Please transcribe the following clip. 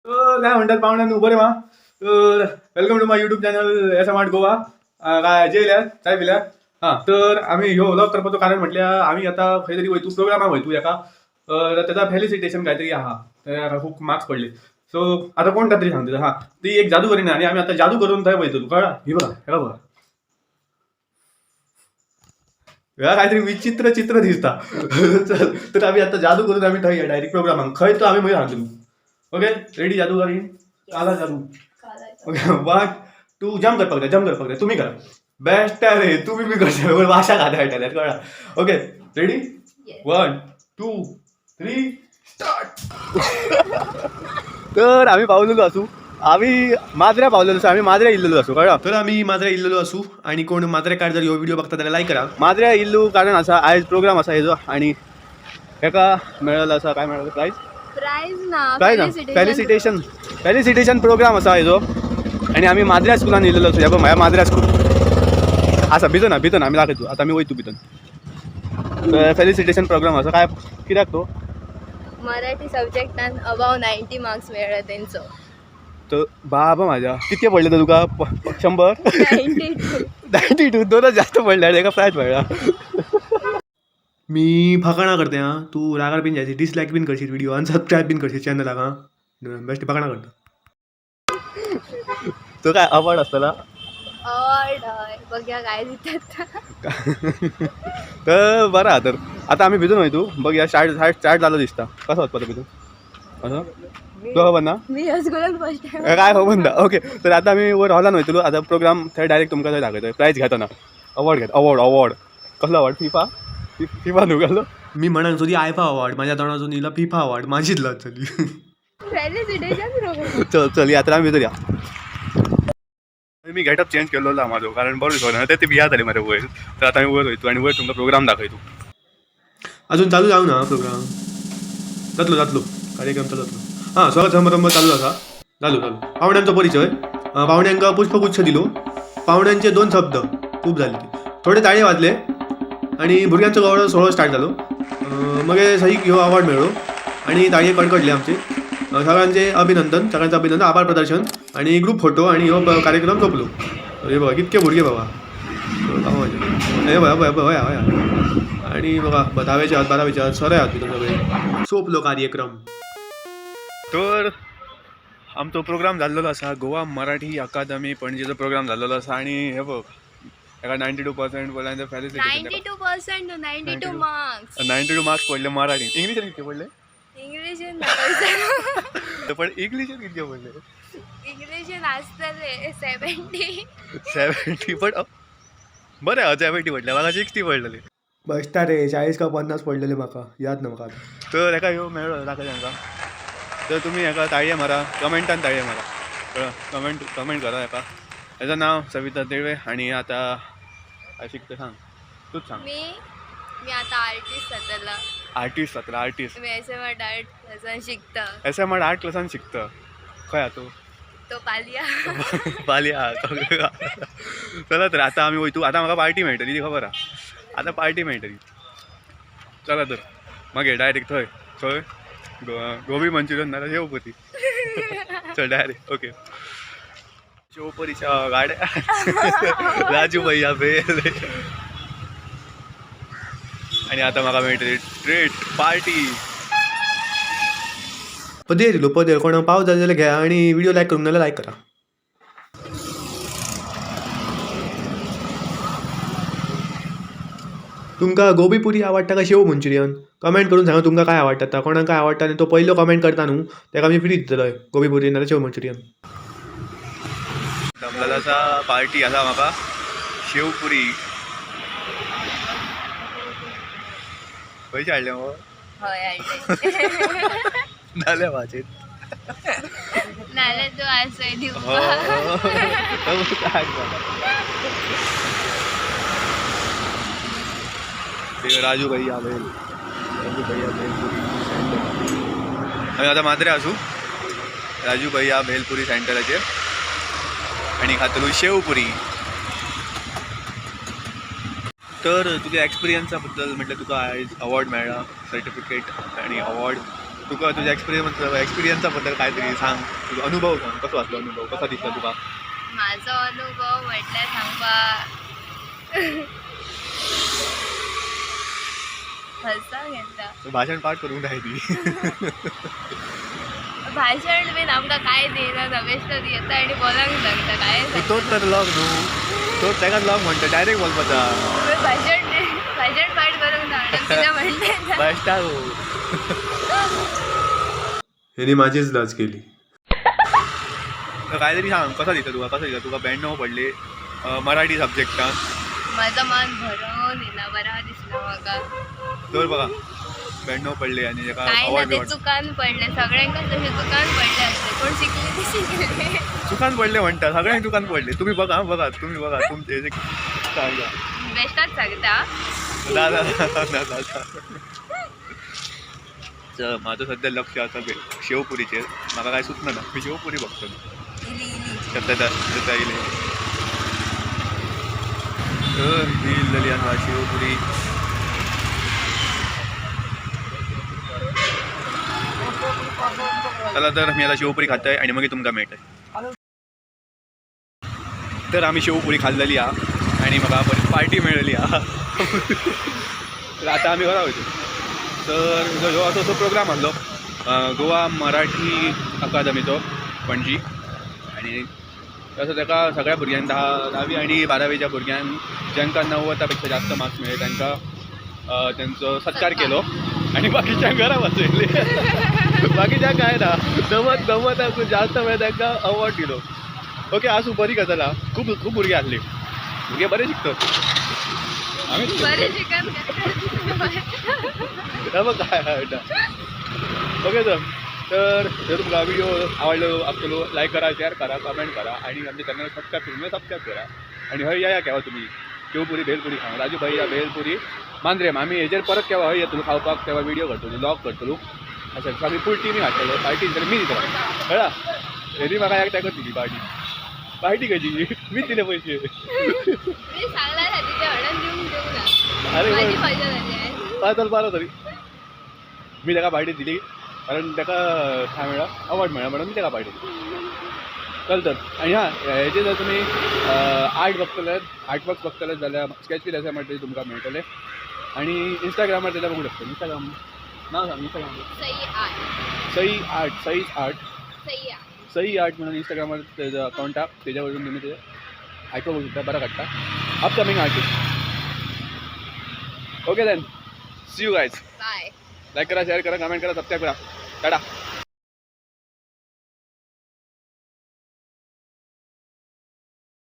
काय म्हणतात पाहुण्यांनो, बरे मा. तर welcome to my YouTube channel S M art Goa. काय जेयल्या चाय पिल्या. हां, तर आम्ही ह्यो व्लॉग करपाचो कारण म्हटल्यार आम्ही आता खंय तरी वयतू, प्रोग्रामाक वयतू एका, तर त्याचा फेलिसिटेशन काहीतरी आहा, तेका खूप मार्क्स पडले. सो आता कोण तरी सांगता, हां ती एक जादू करीना आणि आम्ही आता जादू करून थंय वयतलो, कळला. ही बघा, हेका बघा, ह्या काहीतरी विचित्र चित्र दिसता. चल तर आम्ही आता जादू करून आम्ही थंय डायरेक्ट प्रोग्रामाक खंय तो आम्ही मागीर सांगतलो. ओके रेडी, जादू करी काला जादू. ओके 1 2 जम्प करपाक जाय, जम्प करपाक जाय, तुमी करा. बेस्ट रे, तुमी बी करता, वाशा खाता मेळटले, कळ्ळा. Okay ready, 1 2 3 start. तर आम्ही पावलेलो आसू, आम्ही माजऱ्या पावलेलो आसू, आम्ही माजऱ्या इल्लेलो आसू, कळ्ळा. तर आम्ही माजऱ्या इल्लेलो आसू आणि कोण माजरेकार जर ह्यो व्हिडिओ बघता जाल्यार लायक करा. माजऱ्या इल्लू कारण आसा आयज प्रोग्राम आसा हेजो आणि हेका मेळ्ळलो आसा, काय मेळ्ळलो प्रायज? प्राइज ना, काय ना, फेलिसिटेशन, फेलिसिटेशन प्रोग्राम आसा हेजो आणि आम्ही माजऱ्या स्कुलान येयलेलो आसू. ह्या पळय म्हाज्या माजऱ्या स्कूल आसा, भितर ना, भितर आमी दाखयतू, आतां आमी वयतू भितर. फेलिसिटेशन प्रोग्राम आसा, काय कित्याक तो? मराठी सब्जेक्टान अबाव 90 मार्क्स मेळ्ळे तेंचो. तर बाबा माझ्या, कितके पडले तर तुका? 100? 92. 92, दोनच जास्त पडले आणि एका प्रायज मेळ्ळा. मी फकाणा करते हां, तू रागार बीन जायची, डिसलायक बीन करशीत व्हिडिओ आणि सबस्क्राईब बीन करशीत चॅनलाक. हां बेस्ट फकाणा करता. तो काय अवॉर्ड असतला? अवॉर्ड हय, बघया काय दितात. तर बरं हा, तर आता आम्ही भिजून वयतू, बघया. स्टार्ट स्टार्ट स्टार्ट जालो दिसता. कसं वचपाचो भिजून असं तुका खबर ना? मी ह्या स्कुलान फर्स्ट टायम. काय खबर ना. ओके तर आता आमी वयर हॉलान वयतलो, आतां प्रोग्राम थंय डायरेक्ट तुमकां थंय दाखयतलो. प्रायज घेतना अवॉर्ड घेता, अवॉर्ड, अवॉर्ड कसलो अवॉर्ड? फिफा, फिफा न्हू कसलो? मी म्हणान सुद्दां आयफा अवॉर्ड, माझ्या तोंडातून येयला फिफा अवॉर्ड, माझीच लज जाली. Felicitation programme. चल चल यात्रा आमी भितर या. मी गेटअप चेंज केलेलो आहा म्हाजो, कारण बरो दिसना ते भिया जाली मरे वयर. तर आतां आमी वयर वयतलो आनी वयर तुमकां प्रोग्राम दाखयतो. अजून चालू जावं ना प्रोग्राम? जातलो जातलो, कार्यक्रम चालू जातलो. हां स्वागत समारंभ चालू आसा, चालू चालू. पाहुण्यांचो परिचय, पाहुण्यांका पुष्पगुच्छ दिलो, पाहुण्यांचे 2 शब्द खूप झाले, ते थोडे ताळे वाजले आणि भुरग्यांचो गौरव सोहळो स्टार्ट जालो. मगीर सईक ह्यो अवॉर्ड मेळ्ळो आणि ताळये कडकडले आमचे. सगळ्यांचे अभिनंदन, सगळ्यांचं अभिनंदन, आभार प्रदर्शन आणि ग्रुप फोटो आणि ह्यो कार्यक्रम सोंपलो. हे बघा कितके भुरगे बाबा, हे बघा बघा बघा हय आणि बघा धावेचे आहात, 12वेचे आहात, सर आहात भितर सगळे. सोंपलो कार्यक्रम. तर आमचो प्रोग्राम जाल्लेलो आसा, गोवा मराठी अकादमी पणजेचो प्रोग्राम जाल्लेलो आसा. आणि हे बघ एका 92% पडले आनी फेलिसिटेशन. 92% 92 मार्क्स. 92 मार्क्स पडले मराठी. इंग्लिशीन कितके पडले? इंग्लिशीन पण इंग्लिशीन कितके पडले? इंग्लिशीन आसतले 70. 70 पण बरें हां, 70 पडले म्हाका, 60 पडलेले. बसता रे, 40 का 50 पडलेले म्हाका याद ना म्हाका. तर हेका ह्यो मेळ्ळो दाखय तांकां. तर तुमी हेका ताळये मारा, कमेंटान ताळये मारा, कळ्ळें? कमेंट कमेंट करा हेका. हेजो नांव सविता तेळवे आणि आता काय शिकता सांग, तूच सांग. मी मी आता आर्टिस्ट जातला. आर्टिस्ट जातला, आर्टिस्ट. मी एस एम आर्ट आर्ट क्लासान शिकता. एस एम आर्ट आर्ट क्लासान शिकता. खंय आहा तूं? तो पालया. पालया. चला तर आता आमी वयतू, आतां म्हाका पार्टी मेळटली ती खबर आहा, आतां पार्टी मेळटली. चला तर मागीर डायरेक्ट थंय थंय गोबी मंचुरियन नाल्यार शेव पुरी. चल डायरेक्ट ओके. शेवपुरीच्या गाड्या राजू भैया भेल. आणि आता म्हाका मेळटली ट्रीट पार्टी. पदेर इलो पदेर, कोणाक पाव जाय जाल्यार घेया आणि व्हिडिओ लायक करूंक नाल्यार लायक करा. तुमकां गोबी पुरी आवडटा काय शेव मंचुरियन? कमेंट करून सांगा तुमकां काय आवडटा. आतां कोणाक काय आवडटा आनी तो पयलो कमेंट करता न्हू तेका आमी फ्री दितलो गोबी पुरी नाल्यार शेव मंचुरियन. दमलेलो आसा, पार्टी आसा म्हाका शेव पुरी. पयशे हाडले मगो? हय हाडले. नाल्या म्हाजेर. नाल्यार तूं आसय दिवपाक. राजू भैया भेल, राजू भैया भेलपुरी सेंटर. आमी आतां मात्रे आसू राजू भैया भेलपुरी सेंटराचेर आनी खातलो शेवपुरी. तर तुज्या एक्सपिरियन्सा बद्दल म्हटल्यार तुका आयज अवॉर्ड मेळ्ळा, सर्टिफिकेट आनी अवॉर्ड, तुका तुझ्या एक्सपिरियन्सा बद्दल काय तरी सांग, तुजो अनुभव सांग, कसो आसलो अनुभव, कसा दिसला तुका? माझो अनुभव म्हटल्यार सांगपा हसता घेता. भाशण पाठ करूंक जाय ती. भाशण बीन आमकां काय दिना, बेश्टो येता आनी बोलांक सांगता काय. तोच तर लॉग न्हू, तोच ताकाच लॉग म्हणटा, डायरेक्ट बोलपाचा. भाशण भाशण पाठ करूंक ना मॅडम, कितें म्हणलें. बेश्टा. ह्यांनी माझीच लज केली. तर काहीतरी सांग, कसा दिसता तुका, कसं दिसता तुका 92 पडले मराठी सब्जेक्टान? माझं मन भरून येना, बरा दिसला म्हाका. तर बघा, 92 पडले आणि ताका काय ना अवॉर्ड ते बिवॉर्ड. चुकान पडले, सगळ्यांकाच तशे चुकान पडले असते, कोण शिकले ते शिकले. चुकान पडले म्हणटा, सगळ्यांक चुकान पडले. तुम्ही बघा, बघा, तुम्ही बघा तुमचे जे सांगा. बेश्टाच सांगता. ना ना ना ना ना. चल, माझं सध्या लक्ष आता शेवपुरीचेर. म्हाका काय सुचना ना, मी शेवपुरी बघतो. इली इली. सध्या सध्या येयले तर ही इल्लेली आसा शेवपुरी. चला तर मी आता शेवपुरी खातय आणि मागीर तुमकां मेळटय. तर आमी शेवपुरी खाल्लेली हा आणि म्हाका बरी पार्टी मेळ्ळेली हा. तर आतां आमी घरा वयता. तर ह्यो असो असो प्रोग्राम आसलो गोवा मराठी अकादमीचो पणजी आणि तसं ताका सगळ्या भुरग्यांक, धावी आनी बारावेच्या भुरग्यांक जांकां 90 पेक्षा जास्त मार्क्स मेळ्ळे तांकां तेंचो सत्कार केलो आनी बाकीच्यांक घरा बसयले. बाकीच्यांक काय ना, 90 जास्त मेळ्ळे तांकां अवॉर्ड दिलो. ओके, आसूं, बरी गजाल आहा. खूब खूब भुरगे आसले, भुरगे बरे शिकतात. आमी बरें शिकन. मग काय म्हणटा. ओके सर, तर जर तुमका व्हिडिओ आवडलो आसतलो, लायक करा, शेअर करा, कमेंट करा आणि आमच्या चॅनल सबस्क्राईब करून सबस्क्राईब करा. आणि हय या केव्हा तुम्ही शेवपुरी भेलपुरी खावंक, राजू भैया भेलपुरी मांद्रेम. आमी हेजेर परत केव्हा हय येतलो खावपाक तेव्हा व्हिडिओ करतलो, व्लॉग करतलो. अशें आमी फूल टिमी हाडटलो. पार्टी जाल्यार मी दितलो, कळ्ळा? हेणी म्हाका एकट्याकच दिली पार्टी. पार्टी कशी? मी दिले पैसे. मी सांगला ते हाडून दिवंक दिवंक ना. अरे माझी मजा जाली आहे. काय तर बरं तरी मी ताका पार्टी दिली, कारण ताका काय मेळ्ळा, अवॉर्ड मेळ्ळा म्हणून मी ताका पार्टी दिली. चल तर, आनी हां, हेजे जर तुमी आर्ट बघतले, आर्ट वर्क बघतले जाल्यार स्केच बीन आसा म्हणटकीर तुमकां मेळटले आनी इंस्टाग्रामार जाल्यार बघूं शकता. इंस्टाग्राम नांव सांग इंस्टाग्राम. सई आर्ट. सई आर्ट, सईज आर्ट. सई आर्ट. सई आर्ट म्हणून इंस्टाग्रामार तेजो अकाउंट आहा, तेज्या वयरून तुमी ते आर्ट बघू शकता. बरो काडटा, upcoming artist. Okay then, see you guys. Bye. Like करा, शेअर करा, कमेंट करा, सबस्क्राईब करा. टाटा.